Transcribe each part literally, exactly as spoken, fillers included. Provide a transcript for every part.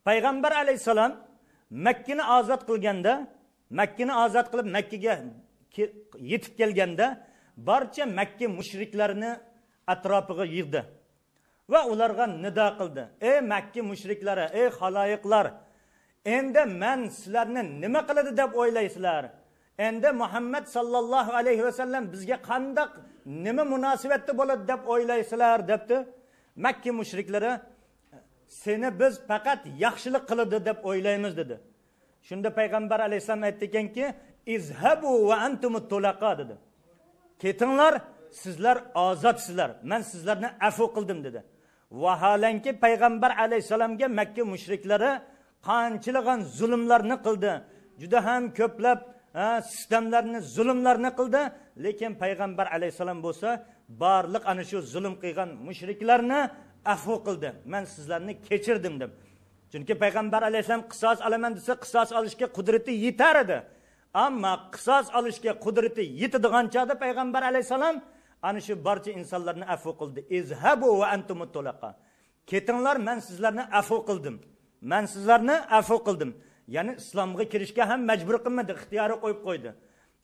پەيغەمبەر ئەلەيھىسسالام مەككىنى ئازاد قىلغاندا، مەككىنى ئازاد قىلىپ، مەككىگە كىر-، يېتىپ كەلگەندە، بارچە مەككە مۇشرىكلارنى ئەتراپىغا يىغدى ۋە ئۇلارغا نىدا قىلدى: «ئەي مەككە مۇشرىكلىرى، ئەي خالايىقلار! ئەندى مەن سىلەرنى نېمە قىلىدۇ دەپ ئويلايسىلەر؟ ئەندى مۇھەممەد ساللاللاھۇ ئەلەيھى ۋەسەللەم بىزگە قانداق، نېمە مۇناسىۋەتتە بولىدۇ دەپ ئويلايسىلەر؟» دەپتۇ. مەككە مۇشرىكلىرى: «سېنى بىز پەقەت ياخشىلىق قىلىدۇ دەپ ئويلايمىز» دېدى. شۇندا پەيغەمبەر ئەلەيھىسسالام ئەيتتىكەنكى: «ئىزھەبۇ ۋە ئەنتۇمۇت تۇلەقا» دېدى. «كېتىڭلار، سىزلەر ئازادسىلەر، مەن سىزلەرنى ئەفۇ قىلدىم» دېدى. ۋاھالەنكى، پەيغەمبەر ئەلەيھىسسالامغا مەككە مۇشرىكلىرى قانچىلىغان زۇلۇملارنى قىلدى، جۈدە ھەم كۆپلەپ، ھە، سىتەملەرنى، زۇلۇملارنى قىلدى. لېكىن پەيغەمبەر ئەلەيھىسسالام بولسا بارلىق ئەنە شۇ زۇلۇم قىلغان مۇشرىكلارنى ئەفۇ قىلدى، «مەن سىزلەرنى كەچۈردۈم» دەپ. چۈنكى پەيغەمبەر ئەلەيھىسسالام قىساس ئالىمەن دېسە، قىساس ئالىشقا قۇدرىتى يېتەر ئىدى. ئەمما قىساس ئالىشقا قۇدرىتى يېتىدىغان چاغدا پەيغەمبەر ئەلەيھىسسالام ئەنە شۇ بارچە ئىنسانلارنى ئەفۇ قىلدى. «ئىزھەبۇ ۋە ئەنتۇمۇت تۇلەقا. كېتىڭلار، مەن سىزلەرنى ئەفۇ قىلدىم. مەن سىزلەرنى ئەفۇ قىلدىم.» يەنى ئىسلامغا كىرىشكە ھەم مەجبۇر قىلمىدى، ئىختىيارى قويۇپ قويدى.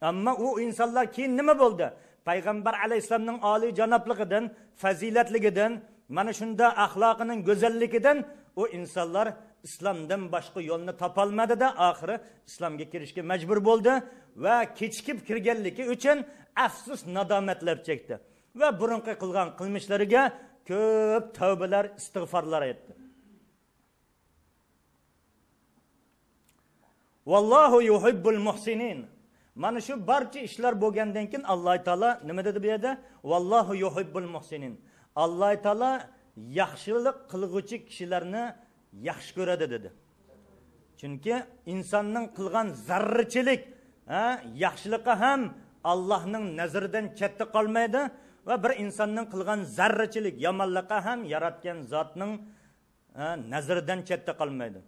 ئەمما ئۇ ئىنسانلار كېيىن نېمە بولدى؟ پەيغەمبەر ئەلەيھىسسالامنىڭ ئالىيجانابلىقىدىن، پەزىلەتلىكىدىن، مانا شۇنداق ئەخلاقىنىڭ گۈزەللىكىدىن ئۇ ئىنسانلار ئىسلامدىن باشقا يولنى تاپالمىدى-دە، ئاخىرى ئىسلامغا كىرىشكە مەجبۇر بولدى ۋە كېچىكىپ كىرگەنلىكى ئۈچۈن ئەپسۇس، نادامەتلەر چەكتى ۋە بۇرۇنقى قىلغان قىلمىشلىرىگە كۆپ تەۋبىلەر، ئىستىغفارلار ئېيتتى. ۋاللاھۇ يۇھىببۇل مۇھسىنىن. مانا شۇ بارچە ئىشلار بولغاندىن كېيىن، ئاللاھ تائالا نېمە دېدى بۇ يەردە؟ ۋاللاھۇ يۇھىببۇل مۇھسىنىن. ئاللاھ تائالا ياخشىلىق قىلغۇچى كىشىلەرنى ياخشى كۆرىدۇ دېدى. چۈنكى ئىنساننىڭ قىلغان زەررىچىلىك، ھە، ياخشىلىقى ھەم ئاللاھنىڭ نەزىرىدىن چەتتە قالمايدۇ ۋە بىر ئىنساننىڭ قىلغان زەررىچىلىك يامانلىقى ھەم ياراتقان زاتنىڭ، ھە، نەزىرىدىن چەتتە قالمايدۇ.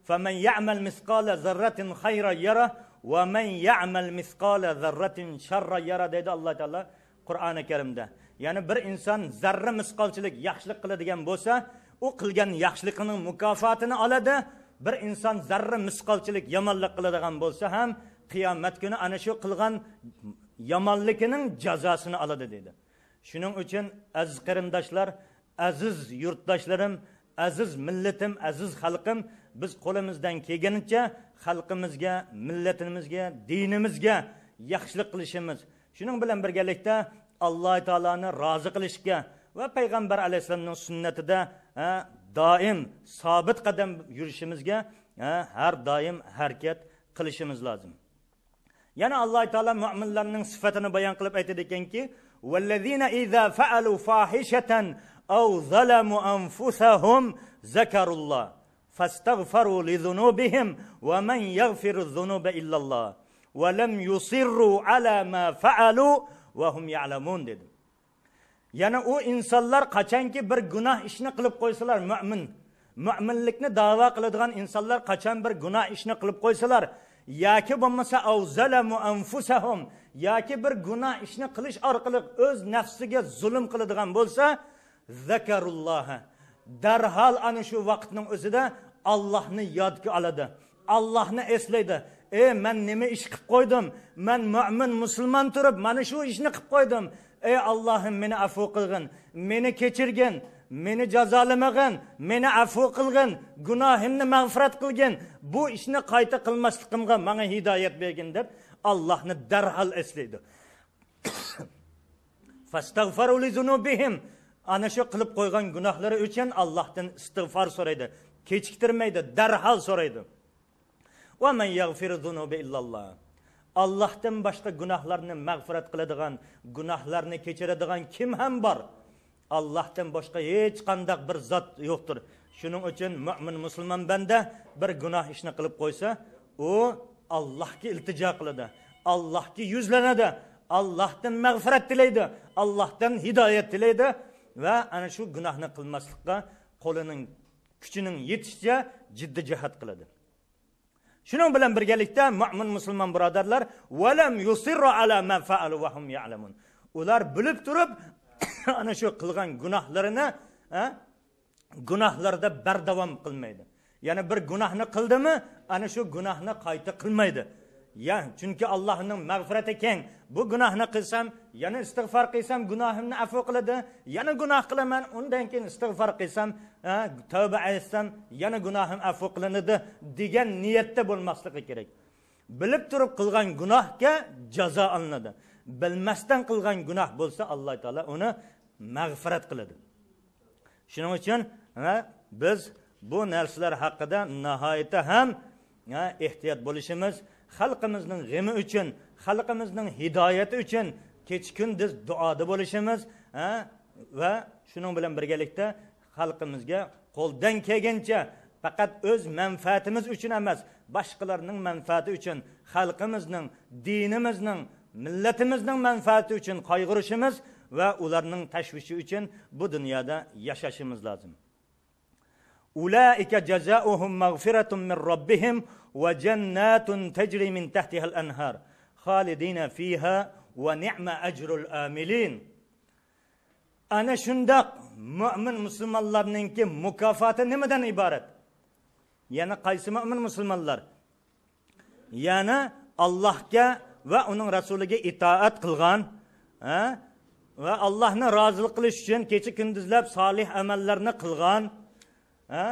فَمَنْ يَعْمَلْ مِثْقَالَ ذَرَّةٍ خَيْرًا يَرَهُ وَمَنْ يَعْمَلْ مِثْقَالَ ذَرَّةٍ شَرًّا يَرَهُ دەيدۇ ئاللاھ تائالا قۇرئانى كەرىمدە. يەنى بىر ئىنسان زەررە مىسقالچىلىك ياخشىلىق قىلىدىغان بولسا، ئۇ قىلغان ياخشىلىقىنىڭ مۇكاپاتىنى ئالىدۇ. بىر ئىنسان زەررە مىسقالچىلىك يامانلىق قىلىدىغان بولسا ھەم، قىيامەت كۈنى ئانا شۇ قىلغان يامانلىقىنىڭ جازاسىنى ئالىدۇ دەيدۇ. شۇنىڭ ئۈچۈن، ئەزىز قېرىنداشلار، ئەزىز يۇرتداشلىرىم، ئەزىز مىللىتىم، ئەزىز خەلقىم، بىز قولىمىزدىن كەلگىنىچە خەلقىمىزگە، مىللىتىمىزگە، دىنىمىزگە ياخشىلىق قىلىشىمىز، شۇنىڭ بىلەن بىرگەلىكتە، ئاللاھ تائالانى رازى قىلىشقا ۋە پەيغەمبەر ئەلەيھىسسالامنىڭ سۈننىتىدە، ھە، دائىم سابىت قەدەم يۈرۈشىمىزگە، ھە، ھەر دائىم ھەرىكەت قىلىشىمىز لازىم. يەنە ئاللاھ تائالا مۆمىنلەرنىڭ سۈپىتىنى بايان قىلىپ ئېيتىدىكەنكى، وَالَّذِينَ إِذَا فَعَلُوا فَاحِشَةً أَوْ ظَلَمُوا أَنْفُسَهُمْ ذَكَرُوا اللَّهَ فَاسْتَغْفَرُوا لِذُنُوبِهِمْ وَمَنْ يَغْفِرُ الذُّنُوبَ إِلَّا اللَّهُ وَلَمْ يُصِرُّوا عَلَى مَا فَعَلُوا وَهُمْ يَعْلَمُونَ دېدى. يەنى ئۇ ئىنسانلار قاچانكى بىر گۇناھ ئىشنى قىلىپ قويسىلار، مۆمىن، مۆمىنلىكنى داۋا قىلىدىغان ئىنسانلار قاچان بىر گۇناھ ئىشنى قىلىپ قويسىلار، ياكى بولمىسا، أَوْ ظَلَمُوا أَنْفُسَهُمْ، ياكى بىر گۇناھ ئىشنى قىلىش ئارقىلىق ئۆز نەپسىگە زۇلۇم قىلىدىغان بولسا، ذَكَرُوا اللَّهَ، دەرھال ئانا شۇ ۋاقىتنىڭ ئۆزىدە ئاللاھنى يادقا ئالىدۇ. ئاللاھنى ئەسلەيدۇ. ئەي، مەن نېمە ئىش قىلىپ قويدۇم؟ مەن مۆمىن مۇسۇلمان تۇرۇپ مانا شۇ ئىشنى قىلىپ قويدۇم. ئەي ئاللاھىم، مېنى ئەپۇ قىلغىن، مېنى كەچۈرگىن، مېنى جازالىمىغىن، مېنى ئەپۇ قىلغىن، گۇناھىمنى مەغپىرەت قىلغىن، بۇ ئىشنى قايتا قىلماسلىقىمغا ماڭا ھىدايەت بەرگىن دەپ ئاللاھنى دەرھال ئەسلەيدۇ. فَاسْتَغْفَرُوا لِذُنُوبِهِمْ، ئانا شۇ قىلىپ قويغان گۇناھلىرى ئۈچۈن ئاللاھتىن ئىستىغفار سورايدۇ. كېچىكتۈرمەيدۇ، دەرھال سورايدۇ. وَمَنْ يَغْفِرُ الذُّنُوبَ إِلَّا اللَّهُ، ئاللاھتىن باشقا گۇناھلارنى مەغپىرەت قىلىدىغان، گۇناھلارنى كەچۈرىدىغان كىم ھەم بار؟ ئاللاھتىن باشقا ھېچقانداق بىر زات يوقتۇر. شۇنىڭ ئۈچۈن مۆمىن مۇسۇلمان بەندە بىر گۇناھ ئىشنى قىلىپ قويسا، ئۇ ئاللاھقا ئىلتىجا قىلىدۇ، ئاللاھقا يۈزلىنىدۇ، ئاللاھتىن مەغپىرەت تىلەيدۇ، ئاللاھتىن ھىدايەت تىلەيدۇ ۋە ئەنە شۇ گۇناھنى قىلماسلىققا قولىنىڭ كۈچىنىڭ يېتىشىچە جىددىي جەھەت قىلىدۇ. شۇنىڭ بىلەن بىرگىلىكتە، مۆمىن مۇسۇلمان بۇرادەرلەر، وَلَمْ يُصِرُّوا عَلَى مَا فَعَلُوا وَهُمْ يَعْلَمُونَ، ئۇلار بىلىپ تۇرۇپ ئانا شۇ قىلغان گۇناھلىرىنى، ھە، گۇناھلىرىدا بەرداۋام قىلمايدۇ. يەنى بىر گۇناھنى قىلدىمۇ، ئەنە شۇ گۇناھنى قايتا قىلمايدۇ. يا، چۈنكى ئاللاھنىڭ مەغپىرىتى كەڭ. بۇ گۇناھنى قىلسام، يەنە ئىستىغفار قىلسام، گۇناھىمنى ئەپۇ قىلىدۇ، يەنە گۇناھ قىلىمەن، ئۇندىن كېيىن ئىستىغفار قىلسام، ھە، تەۋبە ئېيتسام، يەنە گۇناھىم ئەپۇ قىلىنىدۇ، دېگەن نىيەتتە بولماسلىقى كېرەك. بىلىپ تۇرۇپ قىلغان گۇناھقا جازا ئالىنىدۇ. بىلمەستىن قىلغان گۇناھ بولسا، ئاللا تائالا ئۇنى مەغپىرەت قىلىدۇ. شۇنىڭ ئۈچۈن، ھە، بىز بۇ نەرسىلەر ھەققىدە ناھايىتى ھەم، ھە، ئېھتىيات بولۇشىمىز، خەلقىمىزنىڭ غېمى ئۈچۈن، خەلقىمىزنىڭ ھىدايىتى ئۈچۈن كېچە-كۈندۈز دۇئادا بولۇشىمىز، ھە، ۋە شۇنىڭ بىلەن بىرگىلىكتە خەلقىمىزگە قولدىن كەلگەنچە پەقەت ئۆز مەنپەئەتىمىز ئۈچۈن ئەمەس، باشقىلارنىڭ مەنپەئەتى ئۈچۈن، خەلقىمىزنىڭ، دىنىمىزنىڭ، مىللىتىمىزنىڭ مەنپەئەتى ئۈچۈن قايغۇرۇشىمىز ۋە ئۇلارنىڭ تەشۋىشى ئۈچۈن بۇ دۇنيادا ياشاشىمىز لازىم. أولئك جزاؤهم مغفرة من ربهم وجنات تجري من تحتها الأنهار خالدين فيها ونعم أجر العاملين. ئەنە شۇنداق مۆمىن مۇسۇلمانلارنىڭكى مۇكاپاتى نېمىدىن ئىبارەت؟ يەنە قايسى مۆمىن مۇسۇلمانلار؟ يەنى ئاللاھقا ۋە ئۇنىڭ رەسۇلىگە ئىتائەت قىلغان، ھە؟ ۋە ئاللاھنى رازىلىق قىلىش ئۈچۈن كېچە-كۈندۈزلەپ سالىھ ئەمەللەرنى قىلغان، ھە؟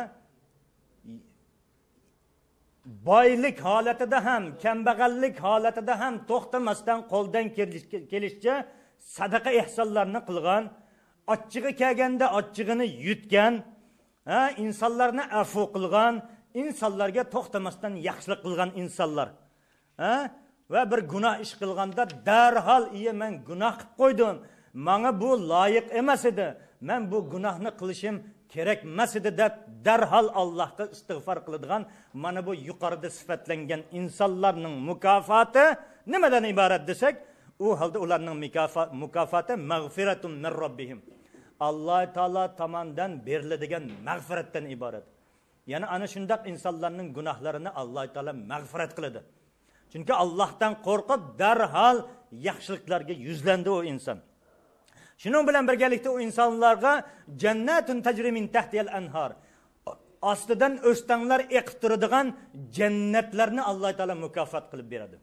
بايلىق ھالىتىدە ھەم، كەمبەغەللىك ھالىتىدە ھەم توختىماستىن قولدىن كېلىش-، كېلىشىچە سەدىقە ئېھسانلارنى قىلغان، ئاچچىقى كەلگەندە ئاچچىقىنى يۇتقان، ھە، ئىنسانلارنى ئەپۇ قىلغان، ئىنسانلارغا توختىماستىن ياخشىلىق قىلغان ئىنسانلار. ھە؟ ۋە بىر گۇناھ ئىش قىلغاندا دەرھال، ئىيە، مەن گۇناھ قىلىپ قويدۇم، ماڭا بۇ لايىق ئەمەس ئىدى، مەن بۇ گۇناھنى قىلىشىم كېرەك ئەمەس ئىدى دەپ دەرھال ئاللاھقا ئىستىغفار قىلىدىغان مانا بۇ يۇقىرىدا سۈپەتلەنگەن ئىنسانلارنىڭ مۇكاپاتى نېمىدىن ئىبارەت دېسەك، ئۇ ھالدا ئۇلارنىڭ مۇكاپا-، مۇكاپاتى مەغفىرەتۇن مىن رەببىھىم. ئاللا تائالا تاماندىن بېرىلىدىگەن مەغفىرەتتىن ئىبارەت. يەنى ئانا شۇنداق ئىنسانلارنىڭ گۇناھلىرىنى ئاللا تائالا مەغفىرەت قىلىدۇ. چۈنكى ئاللاھتىن قورقۇپ دەرھال ياخشىلىقلارغا يۈزلەندى ئۇ ئىنسان. شۇنىڭ بىلەن بىرگەلىكتە ئۇ ئىنسانلارغا جەننەتۇن تەجرى مىن تەھتىھەل ئەنھار، ئاستىدىن ئۆستەڭلار ئېقىپ تۇرىدىغان جەننەتلەرنى ئاللا تائالا مۇكاپات قىلىپ بېرىدۇ.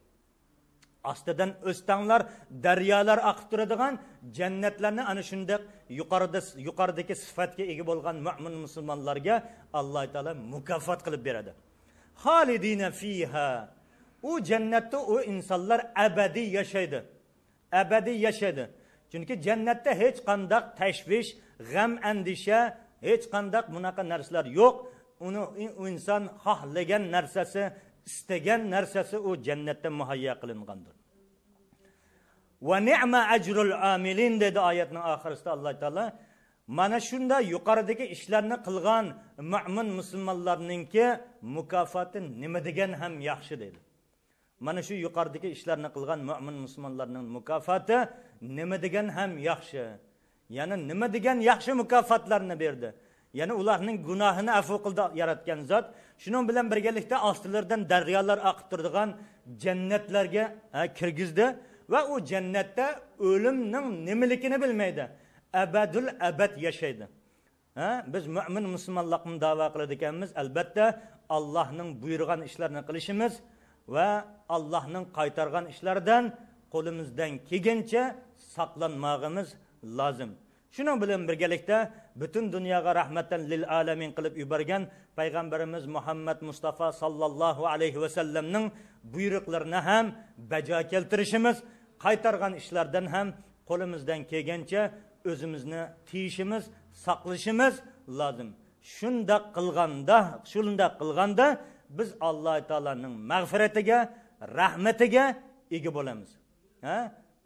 ئاستىدىن ئۆستەڭلار، دەريالار ئاقىپ تۇرىدىغان جەننەتلەرنى ئانا شۇنداق يۇقىرىدا، يۇقىرىدىكى سۈپەتكە ئىگە بولغان مۆمىن مۇسۇلمانلارغا ئاللا تائالا مۇكاپات قىلىپ بېرىدۇ. خالىدىنە فىھا. ئۇ جەننەتتە ئۇ ئىنسانلار ئەبەدىي ياشايدۇ. ئەبەدىي ياشايدۇ. چۈنكى جەننەتتە ھېچقانداق تەشۋىش، غەم، ئەندىشە، ھېچقانداق بۇناقا نەرسىلەر يوق. ئۇنى، ئۇ ئىنسان خاھلىگەن نەرسىسى، ئىستىگەن نەرسىسى ئۇ جەننەتتە مۇھەييا قىلىنغاندۇر. ۋە نىئمە ئەجرۇل ئامىلىن دېدى ئايەتنىڭ ئاخىرىسىدا ئاللا تائالا. مانا شۇنداق يۇقىرىدىكى ئىشلارنى قىلغان مۆمىن مۇسۇلمانلارنىڭكى مۇكاپاتى نېمە دېگەن ھەم ياخشى دېدى. مانا شۇ يۇقىرىدىكى ئىشلارنى قىلغان مۆمىن مۇسۇلمانلارنىڭ مۇكاپاتى نېمە دېگەن ھەم ياخشى. يەنى نېمە دېگەن ياخشى مۇكاپاتلارنى بەردى. يەنى ئۇلارنىڭ گۇناھىنى ئەفۇ قىلدى ياراتقان زات. شۇنىڭ بىلەن بىرگىلىكتە ئاستىلىرىدىن دەريالار ئاقىپ تۇرىدىغان جەننەتلەرگە، ھە، كىرگۈزدى. ۋە ئۇ جەننەتتە ئۆلۈمنىڭ نېمىلىكىنى بىلمەيدۇ. ئەبەدۇل ئەبەد ياشايدۇ. ھە، بىز مۆمىن مۇسۇلمانلىقنى داۋا قىلىدىكەنمىز، ئەلبەتتە، ئاللاھنىڭ بۇيرۇغان ئىشلىرىنى قىلىشىمىز ۋە ئاللاھنىڭ قايتارغان ئىشلاردىن قولىمىزدىن كېلگەنچە ساقلانماغىمىز لازىم. شۇنىڭ بىلەن بىرگىلىكتە، پۈتۈن دۇنياغا رەھمەتەن لىل ئالەمىن قىلىپ يۈبەرگەن پەيغەمبىرىمىز مۇھەممەد مۇستافا ساللاللاھۇ ئەلەيھى ۋەسەللەمنىڭ بۇيرۇقلىرىنى ھەم بەجا كەلتۈرۈشىمىز، قايتارغان ئىشلاردىن ھەم قولىمىزدىن كەلگەنچە ئۆزىمىزنى تىيىشىمىز، ساقلىشىمىز لازىم. شۇنداق قىلغاندا، شۇنداق قىلغاندا بىز ئاللا تائالانىڭ مەغپىرىتىگە، رەھمىتىگە ئىگە بولىمىز. ھە؟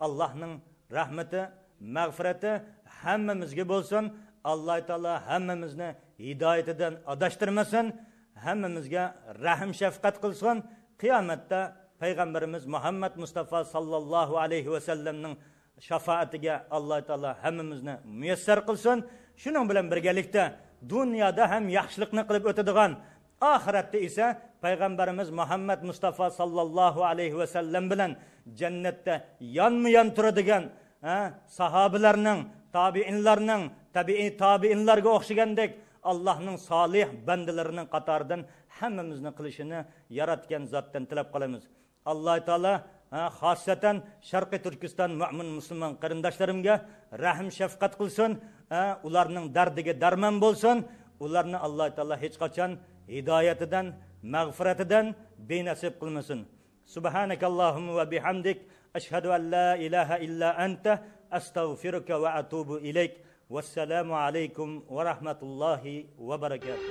ئاللاھنىڭ رەھمىتى، مەغپىرىتى ھەممىمىزگە بولسۇن. ئاللا تائالا ھەممىمىزنى ھىدايىتىدىن ئاداشتۇرمىسۇن. ھەممىمىزگە رەھىم شەپقەت قىلسۇن. قىيامەتتە پەيغەمبىرىمىز مۇھەممەد مۇستافا ساللاللاھۇ ئەلەيھى ۋەسەللەمنىڭ شاپائىتىگە ئاللا تائالا ھەممىمىزنى مۇيەسسەر قىلسۇن. شۇنىڭ بىلەن بىرگەلىكتە، دۇنيادا ھەم ياخشىلىقنى قىلىپ ئۆتىدىغان، ئاخىرەتتە ئىسە پەيغەمبىرىمىز مۇھەممەد مۇستافا ساللاللاھۇ ئەلەيھى ۋەسەللەم بىلەن جەننەتتە يانمۇ يان تۇرىدىغان، ھە، ساھابىلەرنىڭ، تابىئىنلارنىڭ، تەبىئىي تابىئىنلارغا ئوخشىغاندەك ئاللاھنىڭ سالىھ بەندىلىرىنىڭ قاتارىدىن ھەممىمىزنى قىلىشىنى ياراتقان زاتتىن تىلەپ قالىمىز. ئاللاھ تائالا، ھە، خاسسەتەن شەرقىي تۈركىستان مۆمىن مۇسۇلمان قېرىنداشلىرىمغا رەھىم شەپقەت قىلسۇن، ھە، ئۇلارنىڭ دەردىگە دەرمان بولسۇن، ئۇلارنى ئاللاھ تائالا ھېچقاچان ھىدايىتىدىن، مەغپىرىتىدىن بىنەسىب قىلمىسۇن. سبحانك اللهم وبحمدك، أشهد أن لا إله إلا أنت، أستغفرك وأتوب إليك. والسلام عليكم ورحمة الله وبركاته.